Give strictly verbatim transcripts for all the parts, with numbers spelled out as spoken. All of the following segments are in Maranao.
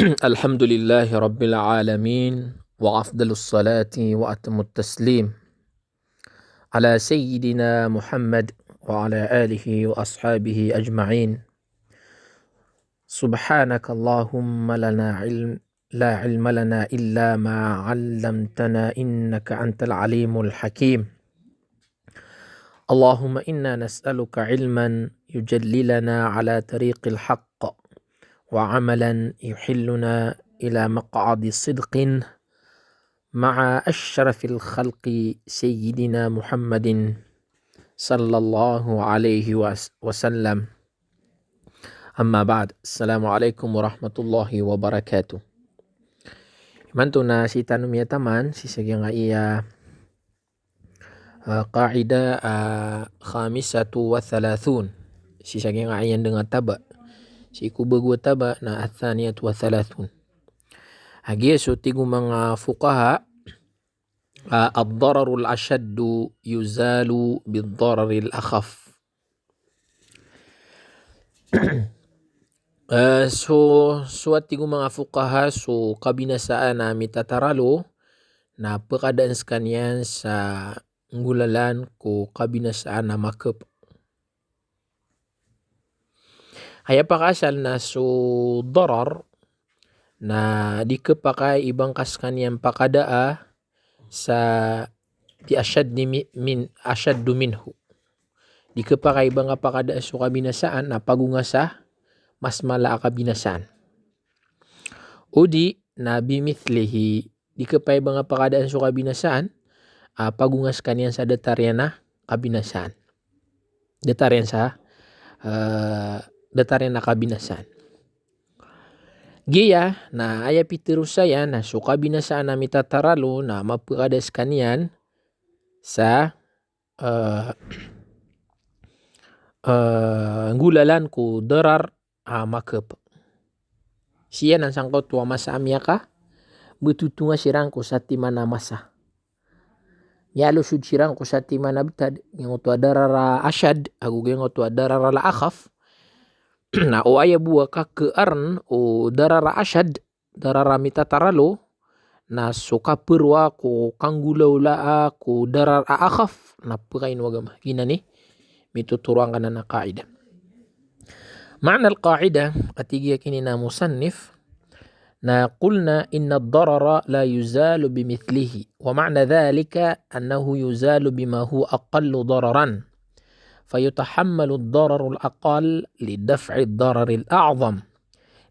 الحمد لله رب العالمين، وأفضل الصلاة وأتم التسليم على سيدنا محمد وعلى آله وأصحابه أجمعين. سبحانك اللهم لنا علم، لا علم لنا إلا ما علمتنا إنك أنت العليم الحكيم. اللهم إنا نسألك علما يجلي لنا على طريق الحق، وعملا يحلنا إلى مقعد صدق مع أشرف الخلق سيدنا محمد صلى الله عليه وس-، وسلم. أما بعد، السلام عليكم ورحمة الله وبركاته. Imanto na sii tano miyataman sii sa giyangkaya, ah, qaida, ah, khamisatu wa thalathun. Sii sa giyangkaya ndng a taba. Sii ko bago a taba na athaniyatu wa thalathun. A giya so tig o manga fuqaha, ah, ad-dararul ashaddu yuzalu bid-dararil akhaf. Eh, so, so a tig o manga fuqaha, so kabinasaan a mitataralo, na pkadaan skaniyan sa nggolalan ko kabinasaan a makhap. Aya pakaasal na so darar na di khapakay i ba ngka skaniyan pakadaa sa di ashaddi mi-, min, ashaddu minhu. Di khapakay i ba ngka pakadaa so kabinasaan na pagonga sa mas mala a kabinasaan. O di na bimithlihi, di khapakay i ba ngka pakadaan so kabinasaan, ah, pagonga skaniyan sa datar iyan a kabinasaan. Datar iyan sa, eh, datar iyan a kabinasaan. Giya, na aya pitharo saya na so kabinasaan a mitataralo na mapkada skaniyan sa, eh, eh, nggolalan ko darar a makhap. Sii anan sangkoto a masa a miyakabtotonga siran ko satiman a masa. Miyalosod siran ko satiman a btad, giyangkoto a darar a ashad, ago giyangkoto a darar a akhaf. Na o aya bo a kakhaarn o darar a ashad, darar a mitataralo, na so kapharoa ko kanggolawlaa ko darar a akhaf, na pkaino a agama. Giyanan i mitotoro angka anan a qaida. Ma'na al-qaida, a tig iyan kini na musannif, na qulna inna ad-darara la yuzalu bimithlihi, wa ma'na dhalika annahu yuzalu bima huwa aqallu dararan. Fayutahammalu ad-dararu al-aqall li daf'i ad-darari al-a'zam.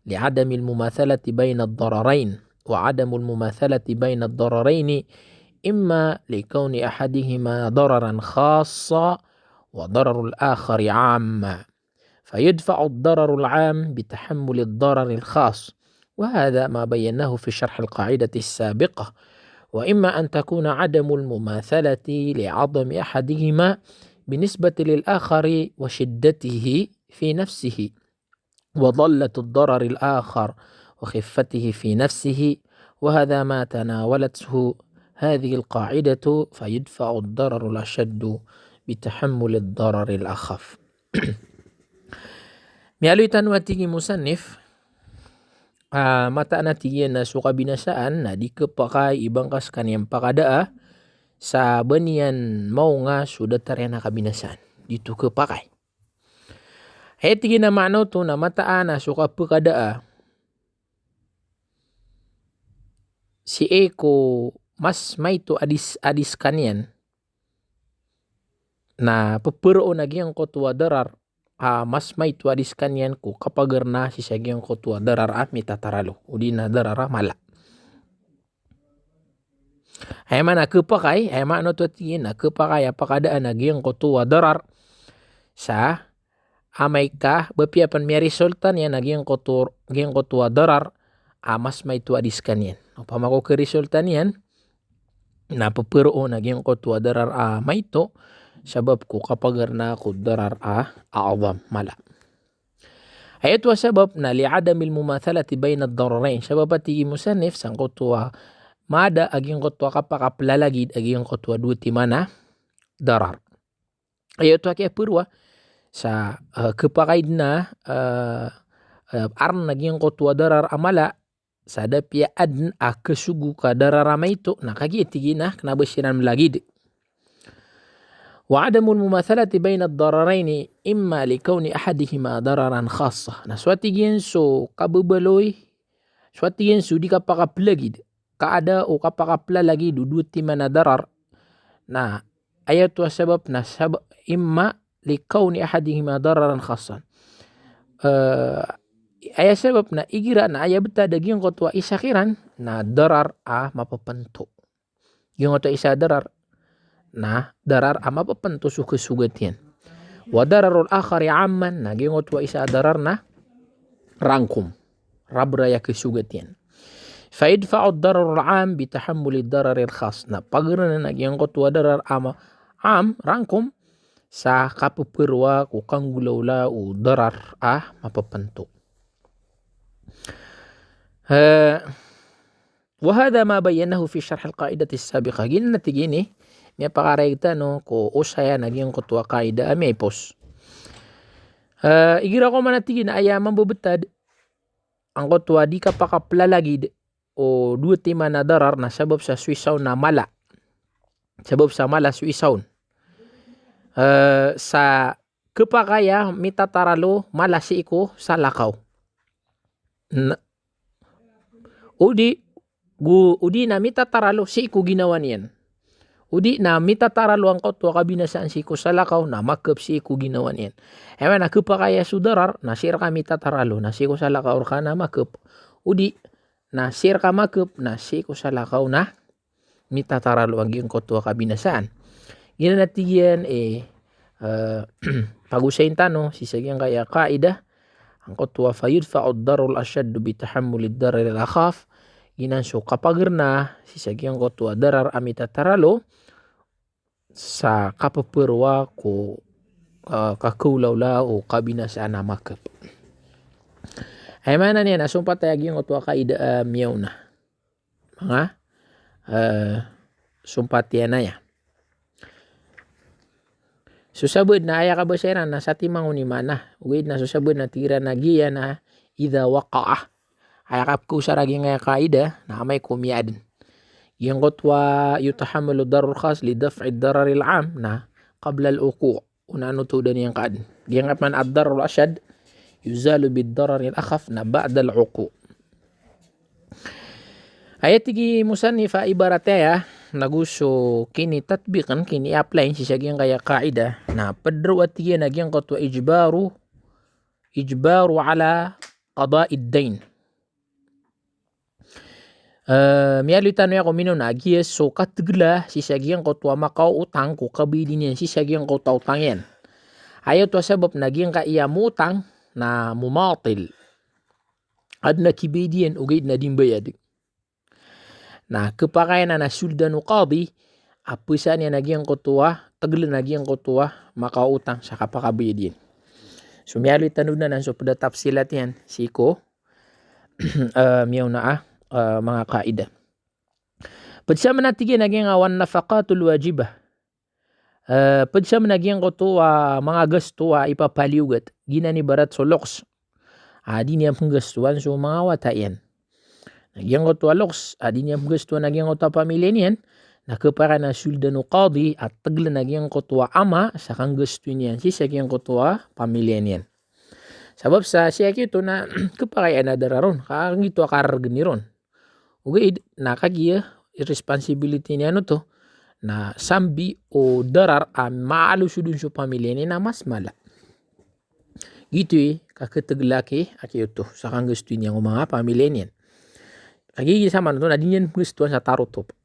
لعدم المماثلة بين الضررين، وعدم المماثلة بين الضررين إما لكون أحدهما ضررا خاصا وضرر الآخر عاما، فيدفع الضرر العام بتحمل الضرر الخاص، وهذا ما بيناه في شرح القاعدة السابقة، وإما أن تكون عدم المماثلة لعظم أحدهما بالنسبة للآخر وشدته في نفسه، وضلة الضرر الآخر وخفته في نفسه، وهذا ما تناولته هذه القاعدة، فيدفع الضرر الأشد بتحمل الضرر الأخف. Miyaaloy tano a tig i musannif, ah, mataan a tig iyan na so kabinasaan na di khapakay i ba ngka skaniyan pakadaa sa ba niyan maonga so datar iyan a kabinasaan. Di oto khapakay. Aya tig iyan a maana oto na mataan a so kapkadaa sii ko mas maito a di s-, a di skaniyan na ppharo on a giyangkoto a darar a mas maito a di skaniyan ko kapagar na sii sa giyangkoto a darar a mitataralo, odi na darar a mala. Aya maana khapakay, aya maana oto a tig iyan na khapakay a pakadaan a giyangkoto a darar sa amay ka ba apiya pn miyaresulta niyan a giyangkoto, giyangkoto a darar a mas maito a di skaniyan. Opama ko kharesulta niyan na ppharo on a giyangkoto a darar a maito sabap ko kapagar na ko darar a a'zam, mala. Aya oto a sabap na li adamil mumathalati bayna ad-dararayn. Sabap a tig i musannif sangkoto a maada a giyangkoto a kapakaplalagid a giyangkoto a dowa timan a darar. Aya oto a kiyaphoroa sa, eh, khapakay dn a, eh, eh, arn a giyangkoto a darar a mala sa da piya adn a kasogo ka darar a maito, na kagiya tig iyan a kna ba siran mlagid. Wa adamul mumathalati bainad dararaini imma li kawni ahadihima dararan khassa. Na so a tig iyan so kababaloy, so a tig iyan so di kapakaplagid, ka ada o kapakaplalagid o dowa timan a darar. Na aya oto a sabap na sab-, imma li kawni ahadihima dararan khassan. Eh, aya sabap na igira na aya btad a giyangkoto a isa kiran na darar a mapapnto. Giyangkoto a isa darar na darar a mapapnto so kasogat iyan. Wa dararul akhari amman, na giyangkoto a isa darar na rangkom. Rabra aya kasogat iyan. Fa yudfa'u ad-dararul 'am bi tahammuli ad-dararil khass. Na pagr anan a giyangkoto a darar a ma-, 'am, rangkom, sa kapphorowa ko kanggolawla o darar a mapapnto. Eh, wa hadha ma bayyanahu fi sharh al-qa'idati as-sabiqah. Giyanan a tig iyan i miyapakarayag tano ko osayan a giyangkoto a qaida a miyaipos. Eh, igira ko man a tig iyan a aya mambebetad angkoto a di kapakaplalagid o dowa timan a darar na sabap sa so isa on na mala. Sabap sa mala so isa on. Eh, sa khapakay a mitataralo mala sii ko salakaw. Na, odi, go, odi na mitataralo sii ko ginawa niyan. Odi na mitataralo angkoto a kabinasaan sii ko salakaw na makhap sii ko ginawa niyan. Aya maana khapakay a so darar na sii rka mitataralo na sii ko salakaw rka na makhap. Odi na sii rka makhap na sii ko salakaw na mitataralo a giyangkoto a kabinasaan. Giyanan a tig iyan i, eh, pagosayin tano sii sa giyangkaya qaida, angkoto a fa yudfa'u ad-dararul ashaddu bi tahammuli ad-dararil akhaf. Giyanan so kapagr na sii sa giyangkoto a darar a mitataralo sa kapphorowa ko, eh, kakhaolawla o kabinasaan a makhap. Aya maana niyan na sompat aya giyangkoto a qaida, eh, miyaona. Manga, eh, sompat iyan aya. So sabaad na aya kabasa iran na satiman on i maana. Ogaid na so sabaad na tig iran a giya na idha waqa'a. Aya kapkhaosar a giyangkaya qaida na amay ko miyaadn. Giyangkoto a yutahammalu ad-dararul khass li daf'i ad-dararil 'am na qabla al-wuqu'. Onaan oto da niyan kaadn. Giyangkaya man ad-dararul ashad yuzalu bid-dararil akhaf na ba'dal wuqu'. Aya tig i musannif a ibarat aya, nago so kinitatbiqan, kini-apply sii sa giyangkaya qaida, na pd roo a tig iyan a giyangkoto a ijbaru, ijbaru ala qada'id dayn. Eh, miyaaloy tano aya ko miyona a giya so katgla sii sa giyangkoto a makaotang ko kabayadi niyan sii sa giyangkoto a otang iyan. Aya oto a sabap na giyangkaya mootang na mumatil. Adn a kibayad iyan ogaid na di mbayad. Na khapakay anan a soldan o qadi a pzaan iyan a giyangkoto a, tglan a giyangkoto a makaotang sa kapakabayad iyan. So miyaaloy tano dn anan so pd a tafsilat iyan sii ko eh, miyaona a, eh, manga qaida. Pd sa man a tig iyan a giyangkai a wan nafaqatul wajibah. Eh, pd sa man a giyangkoto a manga gasto a ipapaliyogat. Giyanan ibarat so loks a di niyan pnggastoan so manga wata iyan. Na giyangkoto a loks a di niyan pnggastoan a giyangkoto a pamilya niyan, na khapakay anan a soldan o qadi a tglan a giyangkoto a ama sa kanggastoin iyan sii sa giyangkoto a pamilya niyan. Sabap sa sii a giyoto na khapakay anan a darar on, ka giyoto a karargn iron. Ogaid na kagiya responsibility niyan oto na sambi o darar a maaloso dn so pamilya niyan na mas mala. Giyoto i kakhatgla ki a giyoto sa kanggastoin iyan o manga pamilya niyan. Kagiya saman oto na di niyan pnggastoan sa tarotop.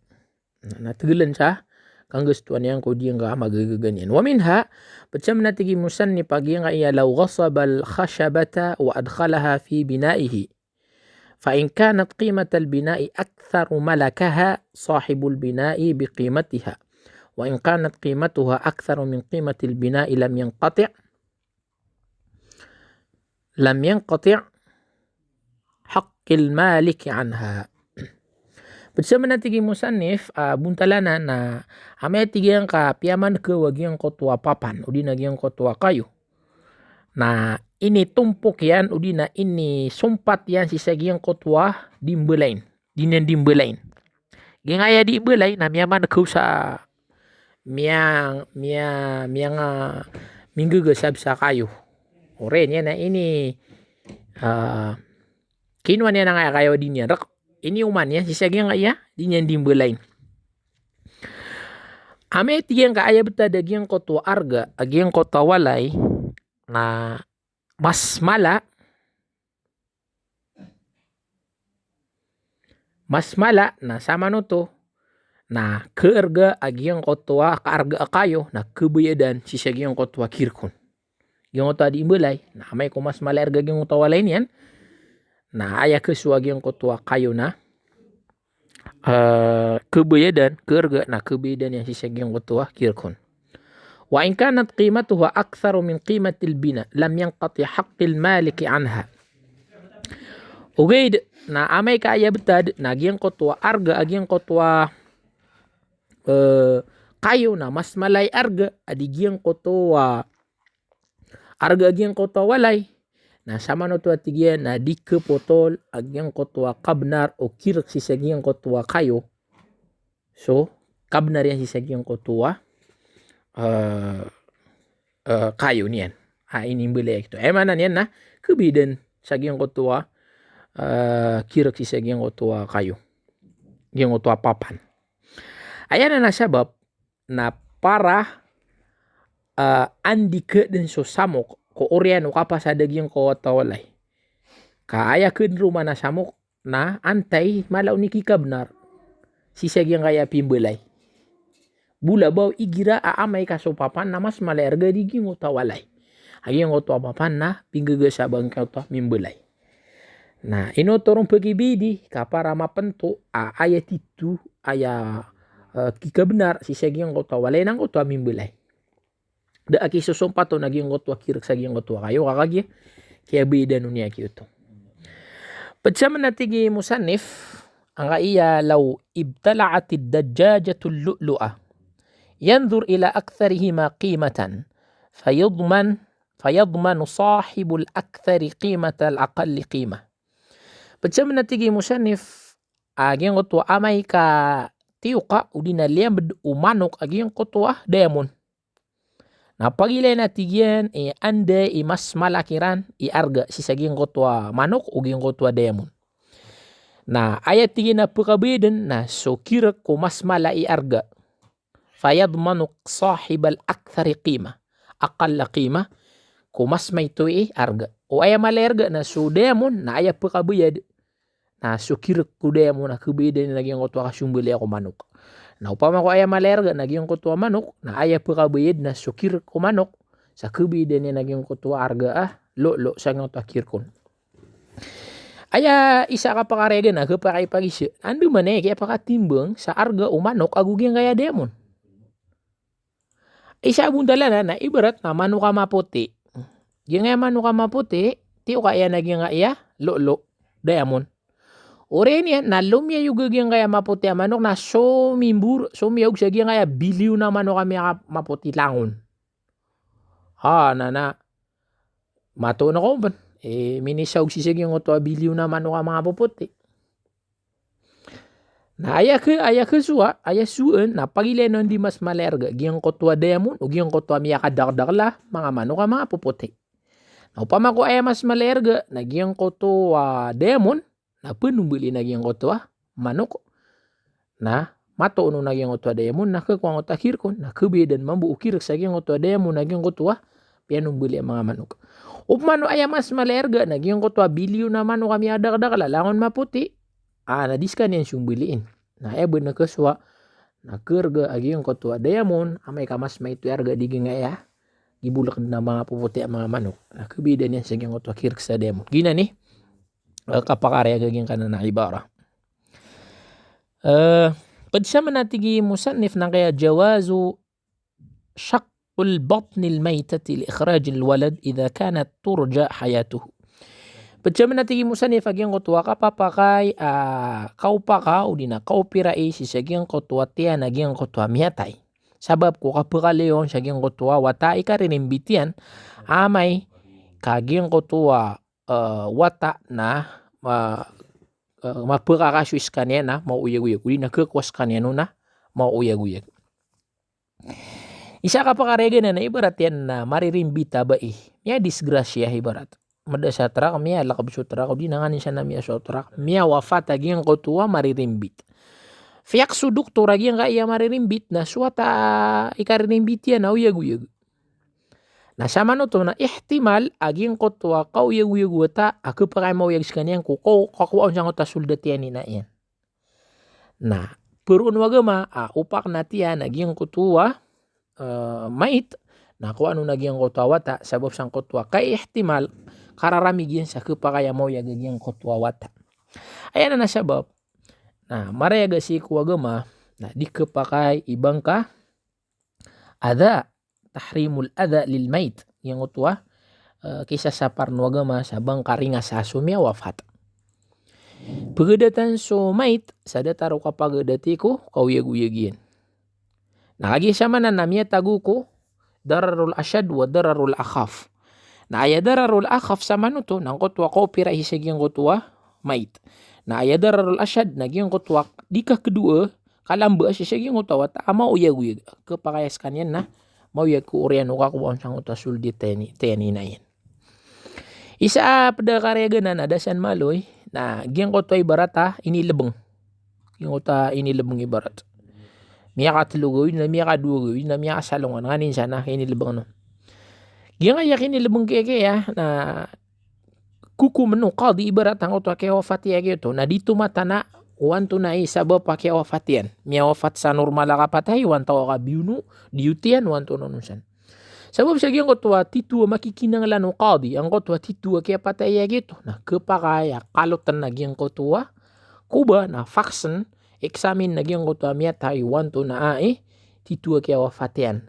Na, na tglan sa kanggastoan iyan ko giyangkai a magagaga niyan. Wa minha, pd sa man a tig i musannif a giyangkaya law ghasabal khashabata wa adkhalaha fi bina'ihi. Fa in kanat qimatal bina'i akthara malakaha sahibul bina'i bi qimatiha. Wa in kanat qimatuha akthara min qimatil bina'i lam yanqati', lam yanqati' haqqul maliki anha. Pd sa man a tig i musannif, ah, bontal anan na amay a tig iyan ka piyamankaw a giyangkoto a papan, odi na giyangkoto a kayo. Na initompok iyan, odi na inisompat iyan sii sa giyangkoto a di mbelayin. Di niyan di mbelayin. Giyangkaya di mbelay na miyamankaw sa miyang, miya-, miyanga, minggagasab sa kayo. Oriyan iyan na ini, ah, kinowa niyan angkaya kayo a di niyan rek. Inioman iyan sii sa giyangkaya di niyan di mbelayin. Amay tig iyan ka aya betad a giyangkoto a arga a giyangkoto a walay na mas mala, mas mala na samanoto na kaarga a giyangkoto a, kaarga a kayo na kabayadan sii sa giyangkoto a kirek on. Giyangkoto a di mbelay, na amay ko mas mala i arga a giyangkoto a walay niyan, na aya kasowa a giyangkoto a kayo na, eh, kabayadan, kaarga na kabayadan iyan sii sa giyangkoto a kirek on. Wa in kanat qimatuha aktharu min qimatil bina, lam yanqati haqqul maliki anha. Ogaid na amay ka aya betad na giyangkoto a arga a giyangkoto a, eh, kayo na mas mala i arga a di giyangkoto a arga a giyangkoto a walay. Na samanoto a tig iyan na di kapotol a giyangkoto a kabnar o kirek sii sa giyangkoto a kayo. So, kabnar iyan sii sa giyangkoto a, eh, eh, kayo niyan. A, inimbelay a gioto. Aya maana niyan na kabayadan sa giyangkoto a, eh, kirek sii sa giyangkoto a kayo. Giyangkoto a papan. Aya nan a sabap na para, eh, andi kaden so samok ko oriyan o kapasad a giyangkoto a walay. Ka aya kaden roo man a samok na antai mala on i kikabnar sii sa giyangkaya pimbelay. Bola ba o igira a amay ka so papan na mas mala i arga di giyangkoto a walay. A giyangkoto a papan na pinggagasab angkoto a mimbelay. Na ino toron pegibidi ka para mapento a aya tito, aya, eh, kikabnar sii sa giyangkoto a walay na angkoto a mimbelay. Da a kisosompaton a giyangkoto a kirek sa giyangkoto a kayo, ka kagiya kiyabayadan on iyan gioto. Ped sa man a tig i musannif, angkaya law ibtala'atid dajjajatul lu'lu'a, yanzur ila aktharihima qimatan, fayadman, fayadmanu sahibul akthari qimatal aqalli qimah. Ped sa man a tig i musannif, a giyangkoto a amay ka tiyoka odi na liyambed o manok a giyangkoto a diamond. Na pagilay na tig iyan i anda i mas mala kiran i arga sii sa giyangkoto a manok o giyangkoto a diamond. Na aya tig iyan a pekabayaden na so kirek ko mas mala i arga. Fayadmanu sahibal akthari qimah. Aqalla qimah, ko mas maito i arga. O aya mala i arga na so diamond na aya pekabayad na so kirek ko diamond na kabayadan iyan a giyangkoto a kasombali ko manok. Na opama ko aya mala i arga na giyangkoto a manok, na aya pekabayad na so kirek ko manok sa kabayadan iyan a giyangkoto a arga a lu'lu' sa giyangkoto a kirek on. Aya isa a kapakariyagan a kapakaipagisa, andamanaya i kiyapakatimbang sa arga o manok ago giyangkaya diamond. Isa a bontal anan na ibarat na manok a mapoti. Giyangkaya manok a mapoti, tiyoka iyan a giyangkaya lu'lu', diamond. Oriyan iyan na lomiyayog a giyangkaya mapoti a manok na somimbor, somiyayog sa giyangkaya bilyon a manok a miyaka-, mapoti langon. Ha, na, na, matoon ako pen. Eh, minisaog sii sa giyangkoto a bilyon a manok a manga popoti. Na aya ke, aya kesowa, aya sowaan, na pagilayn on di mas mala i arga, giyangkoto a diamond, o giyangkoto a miyakadakdakel a manga manok a manga popoti. Na opama ko aya mas mala i arga, na giyangkoto a diamond, na penombali na giyangkoto a manok. Na matoon on a giyangkoto a diamond, na khakowa angkoto a kirek on, na khabayadan mambo o kirek sa giyangkoto a diamond, na giyangkoto a piyanombali a manga manok. Opama no aya mas mala i arga, na giyangkoto a bilyon a manok a miyadakdakel a langon mapoti. Ah, na di sekaniyan sombaliin. Na aya ba na kesowa, na kharga a giyangkoto a diamond, amay ka mas maito i arga di giyangkaya gibolek na manga popoti a manga manok. Na khabayadan iyan sa giyangkoto a kirek sa diamond. Giyanan i, eh, kapakariyaga giyangkanan a ibara. Eh, ped sa man a tig i musannif na kaya jawazu shaqqul batnil maytati li ikhrajil walad idha kanat turja hayatuhu. Ped sa man a tig i musannif a giyangkoto a kapapakay, ah, kaopaka, odi na kaopirai sii sa giyangkoto a tiyan a giyangkoto a miyatay. Sabap ko kapekaliyo on sa giyangkoto a wata i karirimbit iyan, amay ka giyangkoto a, eh, wata na, ma-, eh, mapekakasoy sekaniyan na maoyagoyag, odi na kekowa sekaniyan on na maoyagoyag. Isa a kapakariyagan na ibarat iyan na maririmbit a bai. Miyadisgrasya ibarat. Mada sa trak, miyalekeb so trak, odi na nganin san na miyaso a trak, miyawafat a giyangkoto a maririmbit. Piyak so doktor a giyangkaya maririmbit na so wata a ikaririmbit iyan na oyagoyag. Na samanoto na ihtimal a giyangkoto a kaoyagoyag o wata a kepakay a maoyag sekaniyan ko, ko, kakowa on sangkoto a sold a tiyan i ina iyan. Na peroon o agama a opak na tiyan a giyangkoto a, eh, mait, na kowaan on a giyangkoto a wata, sabap sangkoto a kaihtimal, kararamig iyan sa kepakay a maoyag a giyangkoto a wata. Aya nan a sabap, na marayag a sii ko agama, na di kepakay i ba ngka adha, tahrimul adha lil mayit. Giyangkoto a, eh, kisasapar o agama sa ba ngka ringasa so miyawafat. Pegadatan so mayit sa datar o kapagadati ko kaoyagoyag iyan. Na kagiya samanan na miyatago ko dararul ashad wa dararul akhaf. Na aya dararul akhaf samanoto na angkoto a kaopira sii sa giyangkoto a mayit. Na aya dararul ashad na giyangkoto a di kakedowa, kalamba sii sa giyangkoto a wata a maoyagoyag. Kepakay a sekaniyan na maoyag ko oriyan o kakowa on sangkoto a sold i tiyan i, tiyan i ina iyan. Isa a ped a kariyagan na da san maloy, na giyangkoto a ibarat a inilebeng. Giyangkoto a inilebeng ibarat. Miyakatelo gawii, na miyakadowa gawii, na miyakasalongan, nganin san a inilebeng on. Giyangkaya kinilebeng kiyakiya, na kokomen o kadi ibarat angkoto a kiyawafat iyan giyoto, na di tomatan a o antonaa i sabap a kiyawafat iyan. Miyawafat sa normal a kapatay, o antaa ka biyono, di otiyan, o antonaa on san. Sabap sa giyangkoto a tito a makikinanglan o kadi, angkoto a tito a kiyapatay iyan giyoto, na kepakay a kaloten a giyangkoto a koba, na faksen, eksamin a giyangkoto a miyatay o antonaa i tito a kiyawafat iyan.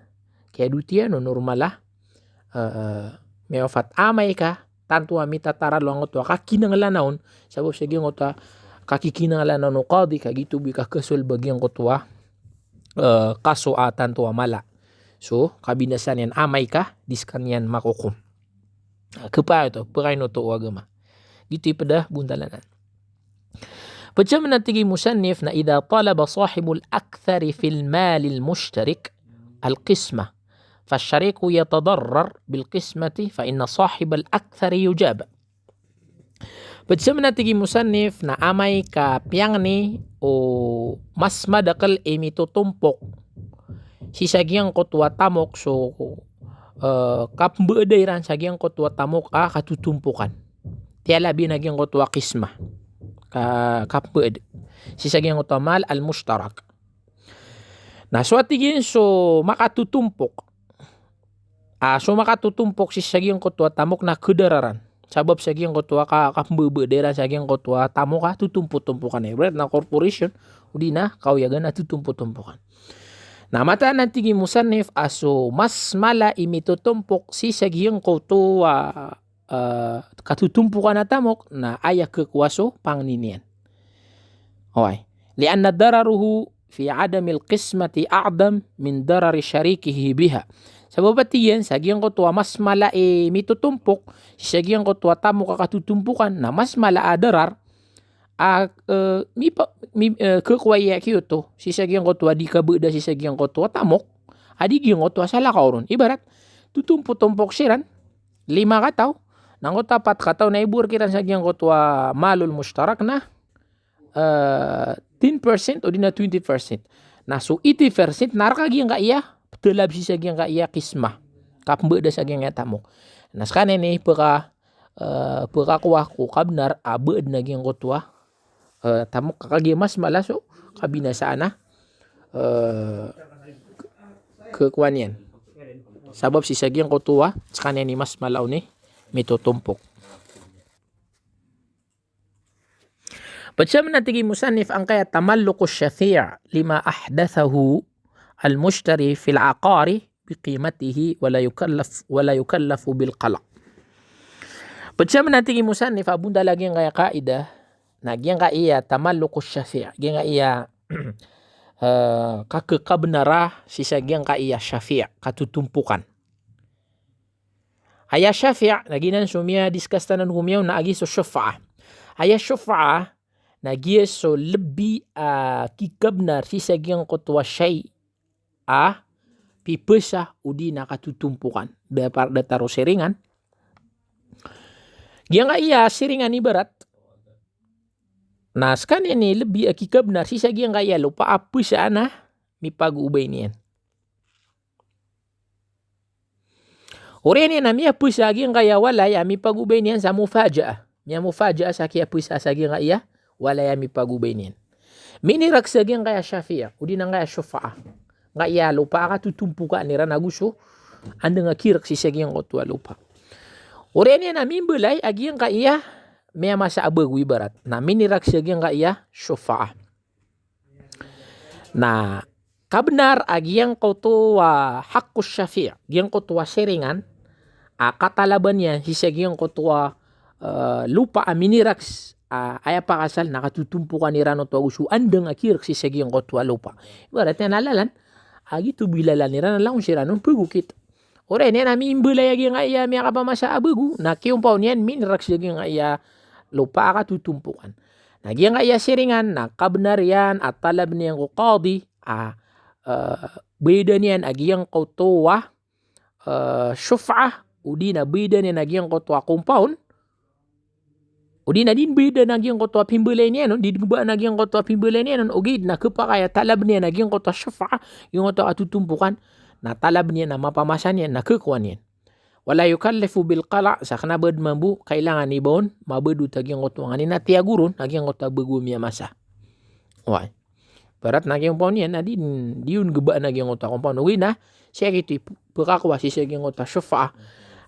Kiyadotiyan o normal a, eh, miyawafat. Amay ka tanto a mitataralo angkoto a kakinanglan on, sabap sa giyangkoto a kakikinanglan on o kadi, ka giyoto bo i kakesolba giyangkoto a, eh, kaso a tanto a mala. So kabinasa niyan amay ka di sekaniyan makokom. Kepakay oto, pekay oto o agama. Giyoto i ped a bontal anan. Ped sa man a tig i musannif na idha talaba sahibul akthari fil malil mushtarik al qismah, fash shariku yatadarrar bil qismati fa inna sahibal akthari yujab. Ped sa man a tig i musannif na amay ka piyangni o mas madakel i mitotompok sii sa giyangkoto a tamok so, eh, kapembeeda iran sa giyangkoto a tamok a katotompokan. Tiyalabi na giyangkoto a qismah. Ka, kapembeed. Sii sa giyangkoto a mal al mushtarak. Na so a tig iyan so makatotompok. Ah, so makatotompok sii sa giyangkoto a tamok na kedararan. Sabap sa giyangkoto a ka, kapembeeda iran sa giyangkoto a tamok a totompotompokan. Ibarat na corporation, odi na kaoyagan a totompotompokan. Na mataan a tig i musannif a so mas mala i mitotompok sii sa giyangkoto a, eh, katotompokan a tamok, na aya kekowa so pangni niyan. Oway. Li'anna dararuhu fi adamil qismati a'dam min darari sharikihi biha. Sabap a tig iyan, sa giyangkoto a mas mala i mitotompok sii sa giyangkoto a tamok a katotompokan, na mas mala a darar a, eh, mipa-, mi-, eh, kekowa iyan giyoto sii sa giyangkoto a di kabeeda sii sa giyangkoto a tamok a di giyangkoto a salakaw ron. Ibarat totompotompok siran, lima kataw, na angkoto a pat kataw na iboor kiran sa giyangkoto a malul mushtarak na, eh, ten percent odi na twenty percent. Na so eighty percent na rka giyangkaya petelab sii sa giyangkaya qismah. Kapembeeda sa giyangkaya tamok. Na sekaniyan i peka, eh, pekakowa ko kabenar a beed na giyangkoto a, eh, tamok ka kagiya mas mala so kabinasaan a, eh, ke-, kekowa niyan. Sabap sii sa giyangkoto a sekaniyan i mas mala on i mitotompok. Ped sa man a tig i musannif angkaya tamalluku shafi' lima ahdathahu al mushtari fil aqari bi qimatihi wa la yukallaf, wa la yukallafu bil qala'. Ped sa man a tig i musannif a bontal a giyangkaya kaidah, na giyangkaya tamalluku shafi', giyangkaya, eh, kakekabenara sii sa giyangkaya shafi', katotompokan. Aya shafi' na giyanan so miya-discuss tano ko miyaona a giya so shuf'ah. Aya shuf'ah na giya so lbi a kikabnar sii sa giyangkoto a shay a pipesa odi na katotompokan. Da par-, datar o siringan. Giyangkaya siringan ibarat na skaniyan i lbi a kikabnar sii sa giyangkaya lopa a pesa a mipagoobay niyan. Oriyan iyan a miyapesa a giyangkaya walay a mipagoobay niyan sa mufaja'ah. Miyamufaja'ah sa kiyapesa sa giyangkaya walay a mipagoobay niyan. Minirak sa giyangkaya shafi' odi na giyangkaya shuf'ah. Giyangkaya lopa a katotompokan iran ago so andang a kirak sii sa giyangkoto a lopa. Oriyan iyan a mimbalay a giyangkaya miyamasa a bago ibarat. Na minirak sa giyangkaya shuf'ah. Na kabnar a giyangkoto a haqqu shafi', giyangkoto a siringan a katalaban iyan sii sa giyangkoto a, eh, lopa a minirak, a, aya pakasal na katotompokan iran oto ago so andang a kirak sii sa giyangkoto a lopa. Ibarat iyan a lalan a giyoto bo i lalan iran a langon siran on pagokit. Oriyan iyan a mimbalay a giyangkaya miyakapamasa a bago, na kiyompaw niyan minirak sa giyangkaya lopa a katotompokan. Na giyangkaya siringan na kabnar iyan a talab niyan ko qadi a, eh, bayadan iyan a giyangkoto a, eh, shuf'ah, odi na bayadan iyan a giyangkoto a compound, odi na di niyan bayadan a giyangkoto a pimbalay niyan on, di niyan babaan a giyangkoto a pimbalay niyan on, ogaid na khapakay a talab niyan a giyangkoto a shuf'ah, giyangkoto a katotompokan, na talab niyan a mapamasa niyan, na khakowa niyan. Wala yukallifu bil qala', sa kna ba dn mambo kailangan i ba on mabadot a giyangkoto a nganin a tiyago ron a giyangkoto a bago a miyamasa. Oway. Ibarat na giyoto a compound iyan na di, di on gabaan a giyoto a compound. Ogaid na sii giyoto i p-, pkakowa sii sa giyoto a shuf'ah.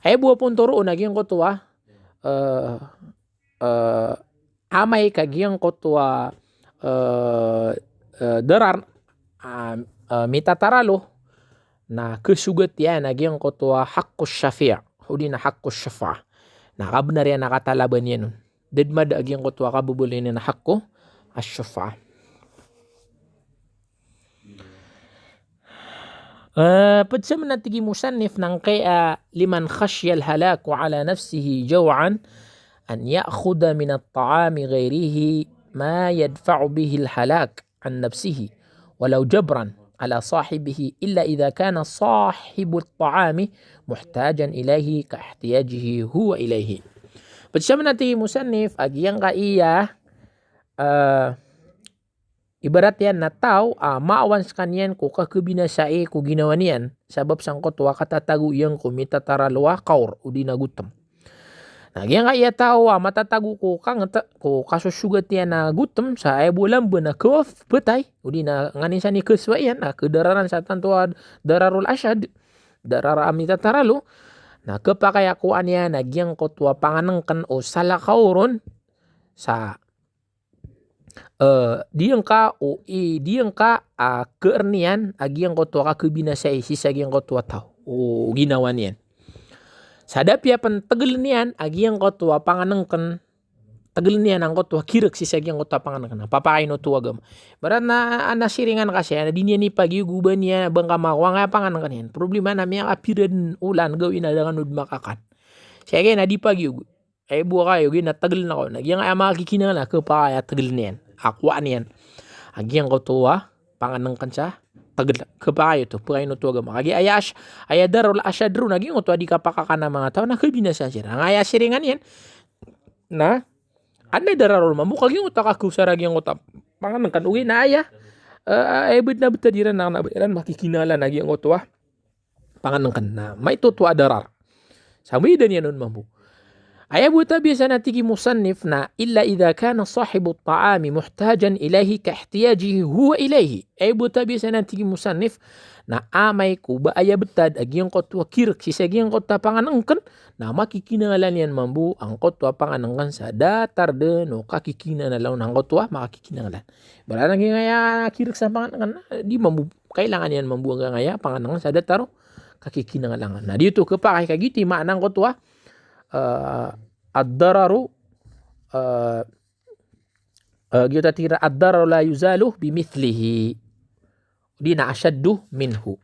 Aya bo a pntoroon a giyoto a, eh, eh, amay ka giyoto a, eh, eh, darar, ah, eh, mitataralo, na khasogat iyan a giyoto a haqqu shafi' odi na haqqu shuf'ah. Na kabnar iyan a katalaban iyan on. Da dn mada a giyoto a kababaloy niyan a haqqu ash-shuf'ah. Eh, pd sa mna tig i musannif na angkaya liman khashiyal halaku ala nafsihi jaw'an an ya'khudha minat ta'ami ghayrihi ma yadfa'u bihil halak an nafsihi, walau jabran ala sahibihi, illa idha kana sahibut ta'ami muhtajan ilayhi ka ihtiyajihi huwa ilayhi. Pd sa mna tig i musannif a giyangkaya, eh, ibarat iyan na taw a maawan skaniyan ko kakhabinasai ko ginawa niyan, sabap sangkoto a katatago iyan ko mitataralo a kawr odi na gotm. Na giyangkaya taw a matatago ko kangt, ko kasosogat iyan a gotm, sa aya bo a lamba na khawaf, ptay, odi na nganin san i khasowa iyan, na khadararan sa tanto a dararul ashad, darar a mitataralo, na khapakay a kowaan iyan a giyangkoto a pangnngkn o salakaw ron, sa eh, di ngka o, i, di ngka, ah, khaarn iyan a giyangkoto a kakhabinasai sii sa giyangkoto a taw o ginawa niyan. Sa da piya pn tgln iyan a giyangkoto a pangnngkn, tgln iyan angkoto a kirak sii sa giyangkoto a pangnngkn. Papakain oto a agama. Ibarat na, na siringan ka siya, na di niyan ipagiyog o ba niyan, ba ngka makowa angkaya pangnngkn iyan. Problema na miyakapira dn olan gawii na da kano dn makakan. Siya kaya na di pagiyog. Aya bo a kayo, gina tgln ako. Na giyangkaya makakikinanglan, khapakay a tgln iyan. A kowaan iyan a giyangkoto a pangnngkn sa tgl. Khapakay oto, pakain oto a agama. Kagiya aya ash-, aya dararul ashad ron a giyangkoto a di kapakakan a manga taw na khabinasa siran. Angkaya siringan iyan na adn a dararul mambo ka giyangkoto a kakhaosar a giyangkoto a pangnngkn. Ogaid na aya, eh, aya btad na btad iran na kna ba iran makakikinanglan a giyangkoto a pangnngkn na maito oto a darar. Sa miyada niyan on mambo. Aya bo a tabiya san a tig i musannif na illa idha kana sahibut ta'ami muhtajan ilayhi ka ihtiyajihi huwa ilayhi. Aya bo a tabiya san a tig i musannif na amay ko ba aya btad a giyangkoto a kirak sii sa giyangkoto a pangnngkn, na makakikinanglan iyan mambo angkoto a pangnngkn sa datar dn o kakikinanglan angkoto a makakikinanglan. Ibarat na giyangkaya kirak sa pangnngkn, di mambo kailangan iyan mambo angkaya pangnngkn sa datar o kakikinanglan. Na di oto khapakay ka giyoto i maana angkoto a, eh, ad-dararu, eh, eh, giyoto a tig iran ad-dararu la yuzalu bimithlihi. Di na ashaddu minhu.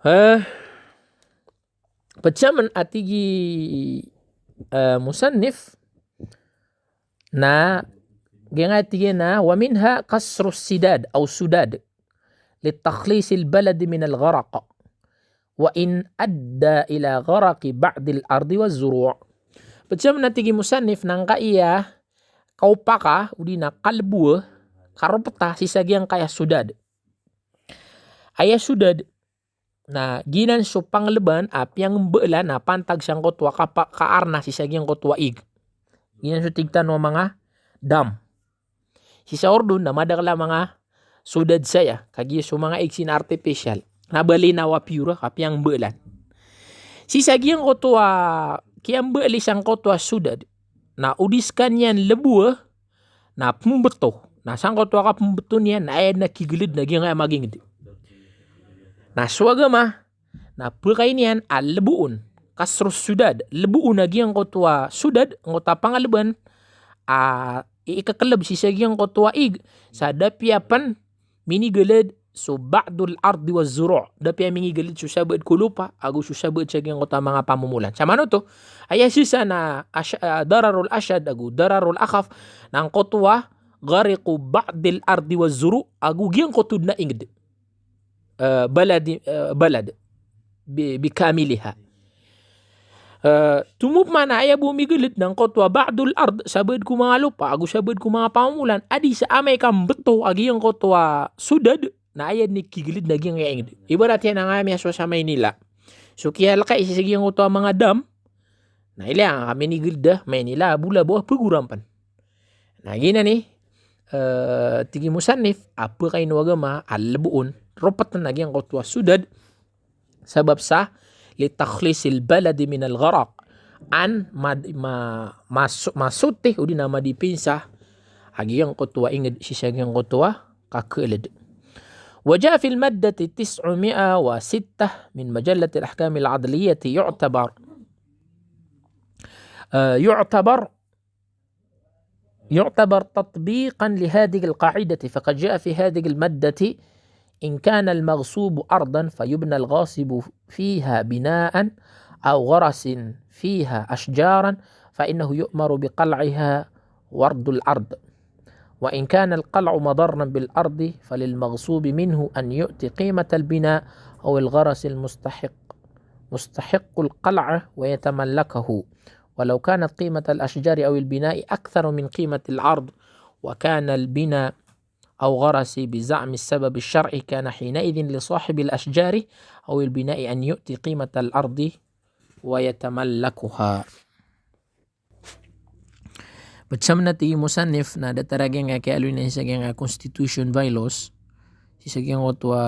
Eh, Ped samen a tig i, eh, musannif, na giyangkai a tig iyan a, "Wa minha kasrus sidad aw sudad litakhlisil baladi minal gharaq, wa in adda ila gharaqi ba'dil ardi waz zuru'." Ped samen a tig i musannif na angkai a kaopaka, odi na kaleboa, karopeta sii sa giyangkai a sudad. Aya sudad, na giyanan so pangleban a piyangmbaalan a pantag sangkoto a kapa-, kaarna sii sa giyangkoto a ig. Giyanan so tig tano a manga dam. Sii sa Ordon na madakel a manga sudad saya, kagiya so manga ig sii na artificial. Na bali na wa piyora ka piyangmbaalan. Sii sa giyangkoto a kiyambaali sangkoto a sudad, na o di sekaniyan leboa, na pembeto. Na sangkoto a kapembeto niyan, na aya den a kigeled na giyangkai a maginged. Na so agama, na pekainiyan a leboon, kasrus sudad, leboon a giyangkoto a sudad, angkoto a pangleban a ikekeleb sii sa giyangkoto a ig, sa da piya pen minigeled so ba'dul ardi waz zuru'. Da piya minigeled so sabaad ko lopa, ago so sabaad sa giyangkoto a manga pamomolan. Samanoto, aya sii sa na ash-, ah, dararul ashad, ago dararul akhaf, na angkoto a ghariqu ba'dil ardi waz zuru', ago giyangkoto den a inged. Eh, baladi, eh, balad. Bi, bikamiliha. Eh, tomo pman a aya bo migeled na angkoto a ba'dul ard, sabaad ko manga lopa, ago sabaad ko manga pamomolan, a di sa amay ka mbeto a giyangkoto a sudad, na aya den i kigeled na giyangkai a inged. Ibarat iyan angkai a miyasowa sa Maynila. So kiyalekay sii sa giyangkoto a manga dam, na ilaya ngka minigeled a Maynila, bola bo a pegoran pen. Na giyanan i, eh, tig i musannif, a pekaino o agama a leboon, ropeten a giyangkoto a sudad, sabap sa litakhlisil baladi minal gharaq. An ma-, ma-, maso-, masoti, odi na madipinsa a giyangkoto a inged sii sa giyangkoto a kakeled. Wa jaa fil maddati tis'umi'a wa sittah min majallatil ahkamil adliyyati yu'tabar, eh, yu'tabar يعتبر تطبيقا لهذه القاعدة، فقد جاء في هذه المادة: إن كان المغصوب أرضا فيبنى الغاصب فيها بناء أو غرس فيها أشجارا فإنه يؤمر بقلعها ورد الأرض، وإن كان القلع مضرا بالأرض فللمغصوب منه أن يؤتي قيمة البناء أو الغرس المستحق، مستحق القلع ويتملكه، ولو كانت قيمة الأشجار أو البناء أكثر من قيمة الأرض، وكان البناء أو غرس بزعم السبب الشرعي، كان حينئذ لصاحب الأشجار أو البناء أن يؤتي قيمة الأرض ويتملكها. Ped samen a tig i musannif na datar a giyangkai a kiyaaloy niyan sii sa giyangkai a constitution bylaws, sii sa giyangkoto a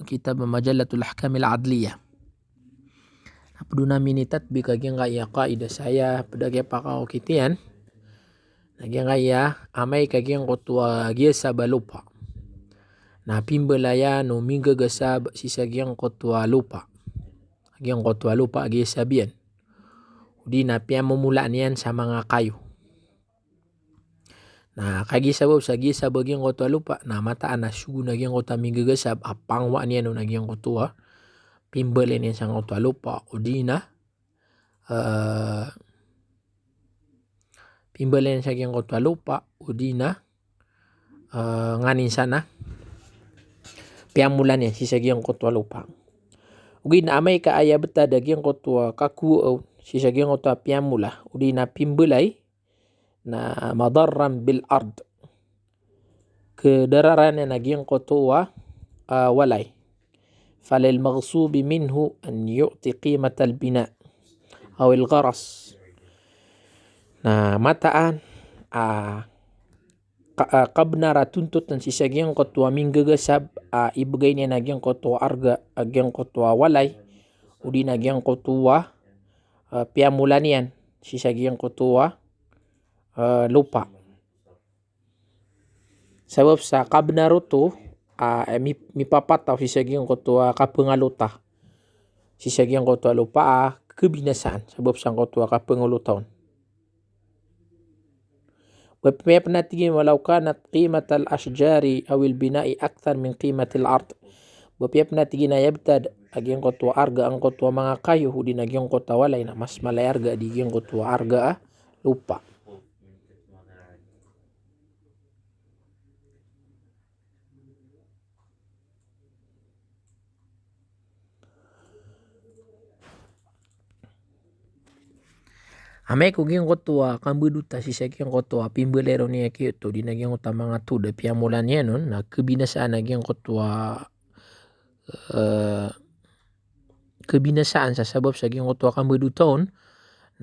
kitab a Majallatul Ahkamil Adliyyah. Na ped on a minitatbik a giyangkai a qaida saya, ped a kiyapakaokit iyan. Na giyangkai a amay ka giyangkoto a giyasab a lopa na pimbalaya o minggagasab sii sa giyangkoto a lopa. Giyangkoto a lopa a giyasab iyan. Odi na piyamomolaan iyan sa manga kayo. Na kagiya sabap sa giyasab a giyangkoto a lopa, na mataan a sogo na giyangkoto a minggagasab a pangowaan iyan on a giyangkoto a pimbalay niyan sangkoto a lopa, odi na, eh, pimbalay niyan sa giyangkoto a lopa, odi na, eh, nganin sana piyamolaan iyan sii sa giyangkoto a lopa. Ogaid na amay ka aya betad a giyangkoto a kakowaa on sii sa giyangkoto a piyamola, odi na pimbalay, na madarran bil ard, kedararan iyan a giyangkoto a, ah, walay. Falil maghsubi minhu an yu'ti qimatal bina awil gharas. Na mataan a, ah, ka-, ah, kabnar a tontotan sii sa giyangkoto a minggagasab a ibegay niyan a giyangkoto a arga a giyangkoto a walay, odi na giyangkoto a, ah, piyamola niyan sii sa giyangkoto a, ah, lopa. Sabap sa kabnar oto, ah, eh, mi-, mipapataw sii sa giyangkoto a kapengalota. Sii sa giyangkoto a lopa a kebinasaan. Sabap sangkoto a kapengalota on. Wapmiyapna tig iyan, walaw kanat qimatal ashjari awil bina'i akthar min qimatil ard. Ba piya pn a tig iyan a yabtad a giyangkoto a arga angkoto a manga kayo odi na giyangkoto a walay na mas mala i arga di giyangkoto a arga a lopa. Amay ko giyangkoto a kambdota sii sa giyangkoto a pimbalay ron iyan kiyoto odi na giyangkoto a manga tod a piyamola niyan on na khabinasaan a giyangkoto a, eh, khabinasaan sa sabap sa giyangkoto a kambdota on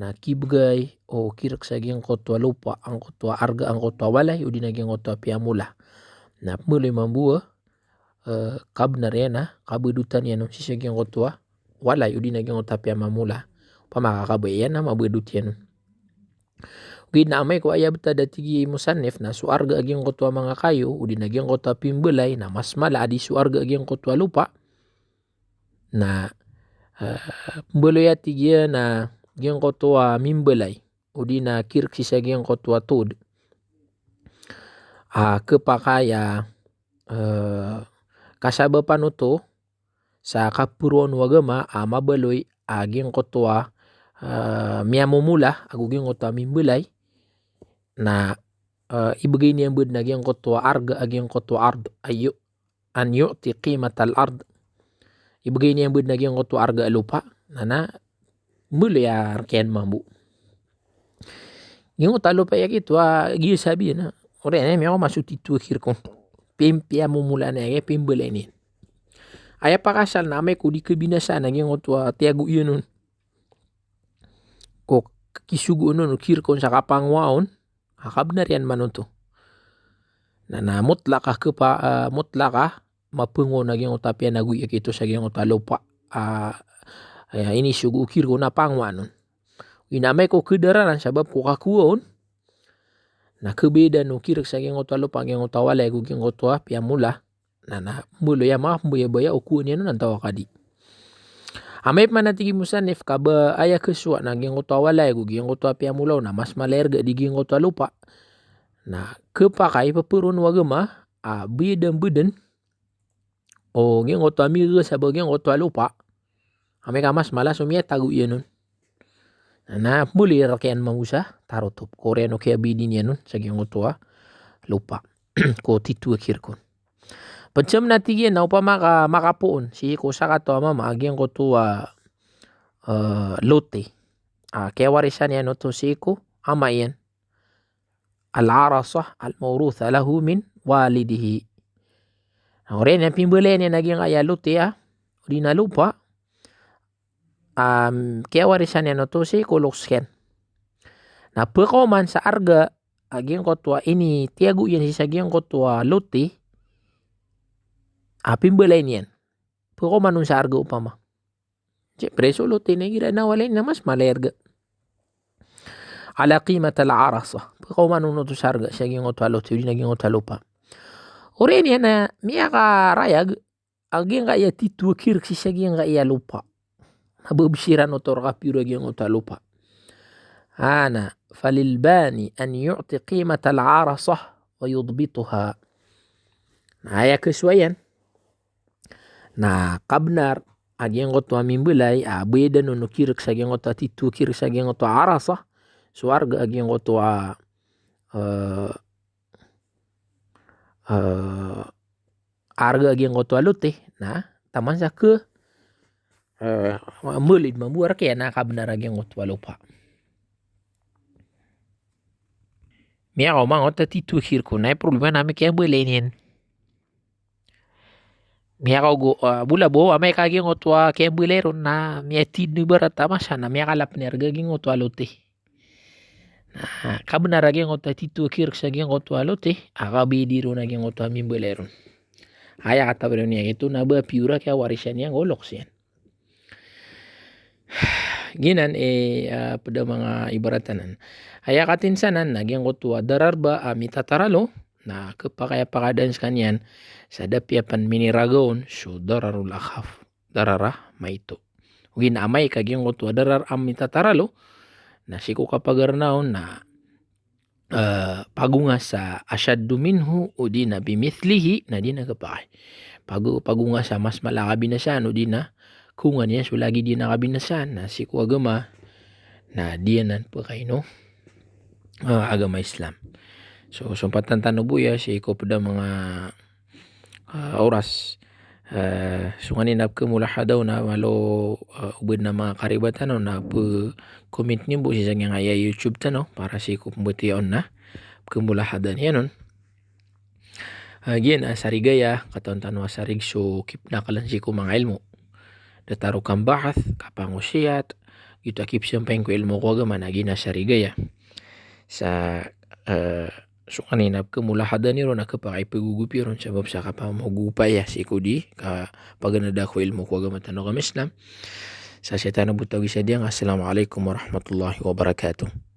na kibgay o kirk sa giyangkoto a lopa angkoto a arga angkoto a walay odi na giyangkoto a piyamola. Na pmbaloy mambo a eh, kabnar iyan a kabdotan iyan on sii sa giyangkoto a walay odi na giyangkoto a piyamamola. Opama ka kabaya iyan a mabdot iyan on. Ogaid na amay ko aya btad a tig i musannif na so arga a giyangkoto a manga kayo odi na giyangkoto a pimbalay na mas mala a di so arga a giyangkoto a lopa. Na, eh, pmbaloy a tig iyan a giyangkoto a mimbalay odi na kirk sii sa giyangkoto a tod a khapakay a, eh, kasabapan oto sa kaporoan o agama a mabaloy a giyangkoto a, eh, miyamomola ago giyangkoto a mimbalay na, eh, ibgay niyan bd na giyangkoto a arga a giyangkoto a ard, ayo, an yu'ti qimatal ard. Ibgay niyan bd na giyangkoto a arga a lopa. Na na, mbaloy a rk iyan mambo. Giyangkoto a lopa iyan kito a giya sabi na. Oriyan iyan miyakaoma so tito a kirk on. Pim-, piyamomola niyan, pimbalay niyan. Aya pakaasal na amay ko di khabinasaan a giyangkoto a tiyago iyan on. Ko kisogoon on o kirk on sa kapangowaa on. A kabnar iyan man oto. Na, na mutlak a khapa-, eh, mutlak a mapangowa on a giyangkoto a piyanagoya kito sa giyangkoto a lopa. Ah, eh, inisogo o kirk on na pangowaan on. Ina amay ko khadararan sabap ko kakowa on. Na khabayadan o kirk sa giyangkoto a lopa, giyangkoto a walay ago giyangkoto a piyamola. Na, na, mbaloy a mapmbayabaya o kowaan iyan on antawaa ka di. Amay pman a tig i musannif ka ba aya khasowa na giyangkoto a walay ago giyangkoto a piyamola on na mas mala i arga di giyangkoto a lopa. Na khapakay a paparoon o agama a bayadan bdn o giyangkoto a miga sa ba giyangkoto a lopa. Amay ka mas mala so miyatago iyan on. Na, na, mbaloy a rk iyan mambo sa tarotop. Ko oriyan o kiyabayadi niyan on sa giyangkoto a lopa. Ko tito a kirk on. Pd sa mn a tig iyan na opama ka makapoon sii ko sakataw a mama a giyangkoto a, eh, lote. Ah, kiyawarisan iyan oto sii ko ama iyan. Al-arasah al-mawrutha lahu min walidihi. Na oriyan iyan pimbalayan iyan a giyangkaya lote a, odi na lopa, am, kiyawarisan iyan oto sii ko loks iyan. Na pkaoman sa arga a giyangkoto a initiyago iyan sii sa giyangkoto a lote a pimbalay niyan. Pkaoman on sa arga opama. Siyempre, so lote na igira na walay na mas mala i arga. Ala qimatil arasah. Pkaoman on oto sa arga sa giyangkoto a lote, odi na giyangkoto a lopa. Oriyan iyan na miyakarayag a giyangkaya tito a kirk sii sa giyangkaya lopa. Na babsiran oto rka piyo a giyangkoto a lopa. Ana, falil bani an yu'ti qimatal arasah wa yudbituha. Na aya khasowa iyan. Na kabnar a giyangkoto a mimbalay a bayadan on o kirk sa giyangkoto a tito a kirk sa giyangkoto a arasah. So arga a giyangkoto a, eh, eh, arga a giyangkoto a lote, na taman sa kha, eh, mbalid mambo a rk iyan a kabnar a giyangkoto a lopa. Miyakaoma angkoto a tito a kirk on na aya problema na mikiyambalay niyan. Miyakaogo, ah, bola bo, amay ka giyangkoto a kiyambalay ron na miyatid no ibarat a masa na miyakalap i arga giyangkoto a lote. Na kabnar a giyangkoto a tito a kirk sa giyangkoto a lote a kabayadi ron a giyangkoto a mimbalay ron. Aya katawi ron iyan kito na ba piyo a kiyawarisan iyan ko loks iyan. Giyanan i, ah, pd a manga ibarat anan. Aya katinsanan na giyangkoto a darar ba a mitataralo na khapakay a pakadaan skaniyan sa da piya pn miniraga on so dararul akhaf, darar a maito. Ogaid na amay ka giyangkoto a darar a mitataralo na sii ko kapagarna on na, eh, pagonga sa ashaddu minhu odi na bimithlihi na di na khapakay. pago, pagonga sa mas mala a kabinasaan o di na kongan iyan so lagid iyan a kabinasaan na sii ko agama, na di anan pekaino a agama Islam. So sompatan tano bo aya sii ko ped a manga ah, oras. Ah, so nganin a pekemulahada on na malo, ah, o ba den a manga karibatan on na pe-comment niyo bo sii sa giyangkaya YouTube tano para sii ko pembetiyaan na pekemulahada niyan on. Ah, giya na sarigaya, katawan tano a sarig so kipenakelen sii ko manga ilmo. Datar o kambahas, kapangosiyat, giyoto a kipesampay ko ilmo ko agama na giya na sarigaya. Sa, eh, so nganin a pekemulahada niyo ron na kepakay pegogopi ron sabap sa kapamogopaya sii ko di kapaganada ko ilmo ko agama tano a agama Islam. Sa sii tano bo tawi sa diyang, Assalamualaikum warahmatullahi wabarakatuh.